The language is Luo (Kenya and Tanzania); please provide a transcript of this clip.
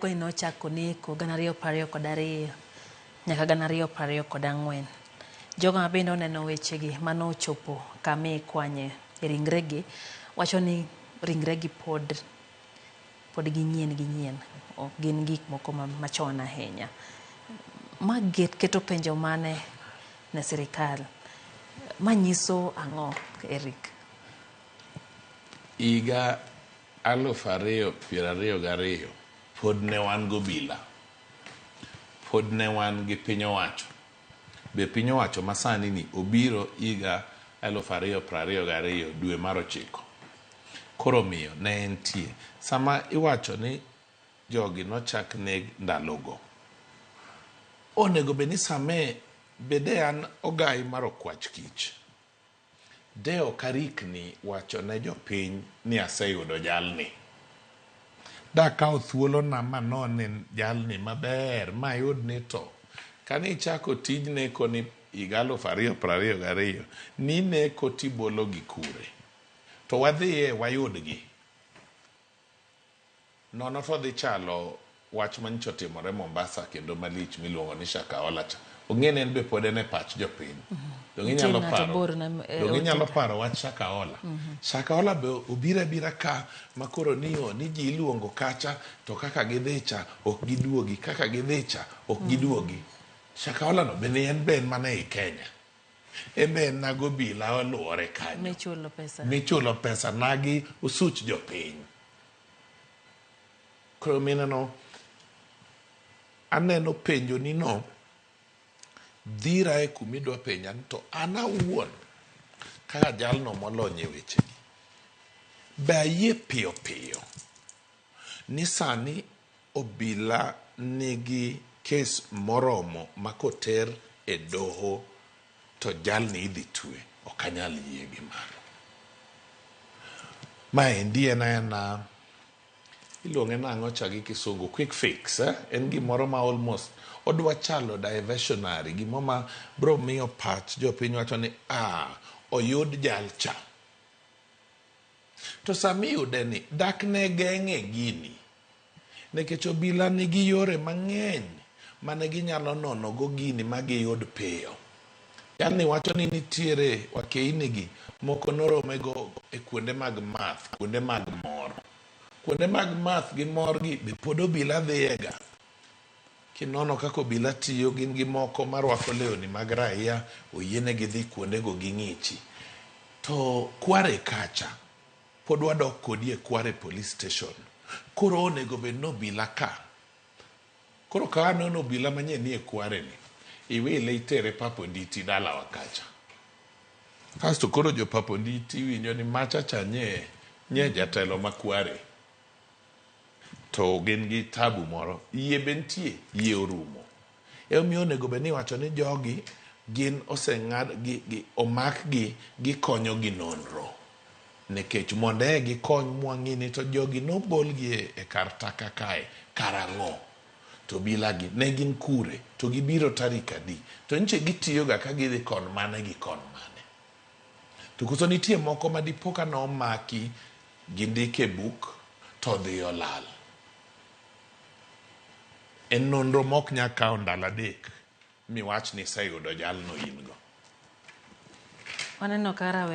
Koni nochako neko 2022 nyaka 2024. Jogo ma bende oneno wechegi mane ochopo kama ikwanye ringregi wacho ni ringregi pod pod ginyien ginyien, ok gin gik moko machon ahinya. Ma keto penjo mane ne sirikal? Ma nyiso ang'o, Eric? Higa 2022 pod ne wan gobila, pod ne wan gi piny owacho. Be piny owacho masani ni obiro higa 2022 dwe mar 9. Koro omiyo ne entie. Sama iwacho ni jogi nochak neg ndalogo, onego bed ni same bede an ogai mar okwach kich. De ok arikni wacho ne jopiny ni aseyudo jalni. Dakawo thuolona manone jalni maber mayud ni to kane ichako tij neko ni higa 2022 nineko tibolo gi kure. To wadhiye wayudgi. Nono to dhi chalo wach manyicha otimore Mombasa kendo malich miluongo ni Shakahola cha. Ong'e ni en be pod en e pach jopiny. Donge Nitie inyalo ng'ato paro, bor na e donge inyalo otiko. paro wach Shakahola? Shakahola be obiro abira ka makoro ni o ni ji iluongo kacha to kaka gidhi cha ok giduogi, kaka gidhi cha ok giduogi. Shakahola no be ne en be en mana ei Kenya. En be en nago obila oluore kanyo. Michulo pesa. Michulo pesa nagi osuch jopiny. Koro mineno, aneno penjo ni no dhira e kuma idwa penja ni to an awuon kaka jalno molony e weche gi, be ayie piyo piyo ni sani obila nigi kes moromo ma koter e doho to jalni idhi twe? Ok anyal yie gi mano. Maendi en aena iluonge nang'o cha gi kisungu quick fix, eh? En gimoro ma almost odwa chalo diversionary, gimoro ma bro miyo pach jopiny wacho ni ah, oyud jal cha. To sama iyude ni dak ne geng'e gini, nikech obila nigi yore mang'eny mane ginyalo nono go gini ma giyud piyo. Jalni wacho ni nitiere wakeini gi moko norome go e kuonde mag math, kuonde mag mor. Kuonde mag math gi mor gi be pod obila dhiye ga. Kinono kaka obila tiyo, gin gi moko marwako lewni mag raia, oyienegi dhi kuondego ging'ichi. To Kware kacha, pod wadok kodi e Kware police station. Koro onego bed ni obila ka. Koro ka aneno obila manyien ni e Kware ni, iwile itere Pap Onditi dalawa kacha. Kasto koro jo Pap Onditi winjo ni macha cha nye jatelo ma Kware. To gin gi tabu moro. Yie be nitie, yie orumo. Emomiyo onego bed ni iwacho ni jogi gin oseng'ad gi, gi omakgi gikonyo gi nonro. Nikech mondo e gikony mwang'i ni to jogi nobolgi e kar taka kae, karang'o? To obila gi ne gin kure? To gibiro tarik adi? To nyiche gitiyoga ka gidhi kon mane gi kon mane? To koso nitie moko ma dipo ka nomaki gindike buk to odhi olal. En nonro ma ok nyal kawo ndalo 3 miwach ni iseyudo jalno in go. Waneno ka rawere